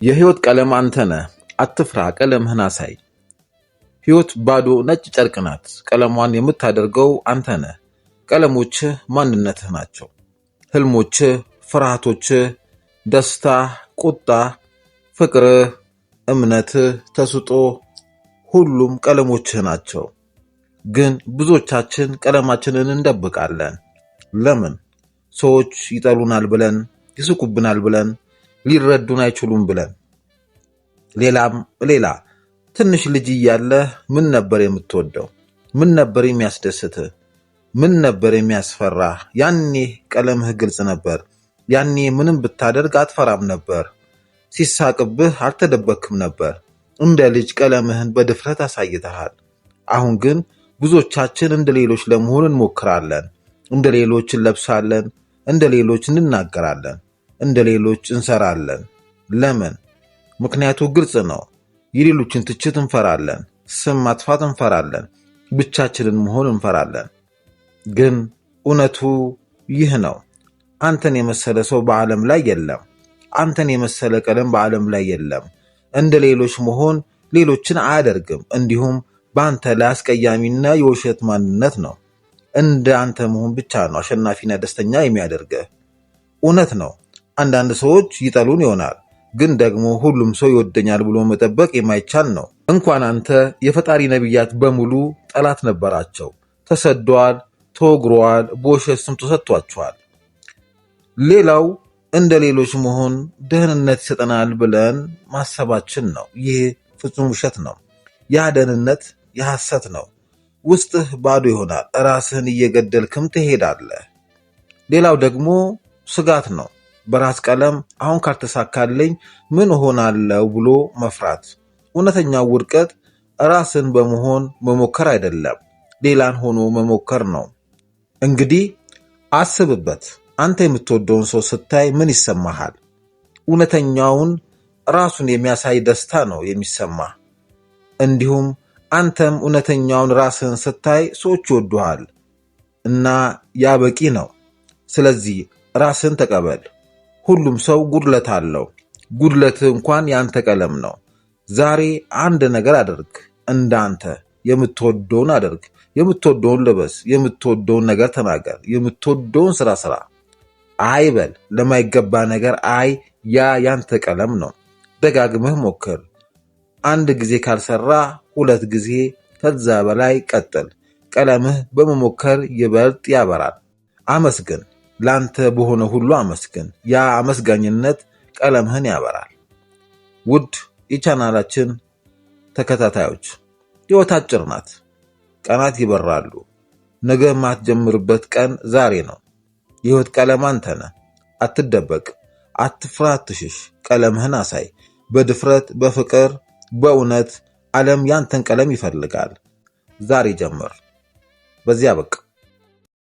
የህይወት ቀለም አንተ ነህ። አትፍራ፣ ቀለምህን አሳይ። ህይወት ባዶ ነጭ ጨርቅ ናት። ቀለሟን የምታደርገው አንተ ነህ። ቀለሞችህ ማንነትህ ናቸው። ህልሞችህ፣ ፍርሃቶችህ፣ ደስታ፣ ቁጣ፣ ፍቅርህ፣ እምነትህ፣ ተስጦ ሁሉም ቀለሞችህ ናቸው። ግን ብዙዎቻችን ቀለማችንን እንደብቃለን። ለምን? ሰዎች ይጠሉናል ብለን፣ ይስቁብናል ብለን፣ ሊረዱን አይችሉም ብለን። ሌላም ሌላ። ትንሽ ልጅ እያለህ ምን ነበር የምትወደው? ምን ነበር የሚያስደስትህ? ምን ነበር የሚያስፈራህ? ያኔ ቀለምህ ግልጽ ነበር። ያኔ ምንም ብታደርግ አትፈራም ነበር። ሲሳቅብህ አልተደበክም ነበር። እንደ ልጅ ቀለምህን በድፍረት አሳይተሃል። አሁን ግን ብዙዎቻችን እንደ ሌሎች ለመሆን እንሞክራለን። እንደ ሌሎች እንለብሳለን፣ እንደ ሌሎች እንናገራለን፣ እንደ ሌሎች እንሰራለን። ለምን? ምክንያቱ ግልጽ ነው። የሌሎችን ትችት እንፈራለን፣ ስም ማጥፋት እንፈራለን፣ ብቻችንን መሆን እንፈራለን። ግን እውነቱ ይህ ነው። አንተን የመሰለ ሰው በዓለም ላይ የለም። አንተን የመሰለ ቀለም በዓለም ላይ የለም። እንደ ሌሎች መሆን ሌሎችን አያደርግም። እንዲሁም በአንተ ላይ አስቀያሚና የውሸት ማንነት ነው። እንደ አንተ መሆን ብቻ ነው አሸናፊና ደስተኛ የሚያደርግህ። እውነት ነው፣ አንዳንድ ሰዎች ይጠሉን ይሆናል። ግን ደግሞ ሁሉም ሰው ይወደኛል ብሎ መጠበቅ የማይቻል ነው። እንኳን አንተ የፈጣሪ ነቢያት በሙሉ ጠላት ነበራቸው። ተሰደዋል፣ ተወግረዋል፣ በውሸት ስም ተሰጥቷቸዋል። ሌላው እንደ ሌሎች መሆን ደህንነት ይሰጠናል ብለን ማሰባችን ነው። ይህ ፍጹም ውሸት ነው። ያ ደህንነት የሐሰት ነው። ውስጥህ ባዶ ይሆናል። ራስህን እየገደልክም ትሄዳለህ። ሌላው ደግሞ ስጋት ነው። በራስ ቀለም አሁን ካልተሳካልኝ ምን እሆናለሁ ብሎ መፍራት። እውነተኛው ውድቀት ራስን በመሆን መሞከር አይደለም፣ ሌላን ሆኖ መሞከር ነው። እንግዲህ አስብበት። አንተ የምትወደውን ሰው ስታይ ምን ይሰማሃል? እውነተኛውን ራሱን የሚያሳይ ደስታ ነው የሚሰማህ። እንዲሁም አንተም እውነተኛውን ራስህን ስታይ ሰዎች ይወዱሃል እና ያ በቂ ነው። ስለዚህ ራስህን ተቀበል። ሁሉም ሰው ጉድለት አለው። ጉድለትህ እንኳን የአንተ ቀለም ነው። ዛሬ አንድ ነገር አድርግ። እንዳንተ የምትወደውን አድርግ። የምትወደውን ልበስ። የምትወደውን ነገር ተናገር። የምትወደውን ስራ ስራ። አይ በል ለማይገባ ነገር አይ። ያ ያንተ ቀለም ነው። ደጋግመህ ሞክር። አንድ ጊዜ ካልሰራ ሁለት ጊዜ፣ ከዛ በላይ ቀጥል። ቀለምህ በመሞከር ይበልጥ ያበራል። አመስግን። ላንተ በሆነ ሁሉ አመስግን። ያ አመስጋኝነት ቀለምህን ያበራል። ውድ የቻናላችን ተከታታዮች፣ ሕይወት አጭር ናት። ቀናት ይበራሉ። ነገ የማትጀምርበት ቀን ዛሬ ነው። የሕይወት ቀለም አንተ ነህ። አትደበቅ፣ አትፍራ፣ አትሽሽ። ቀለምህን አሳይ። በድፍረት፣ በፍቅር፣ በእውነት ዓለም ያንተን ቀለም ይፈልጋል። ዛሬ ጀምር። በዚያ በቃ።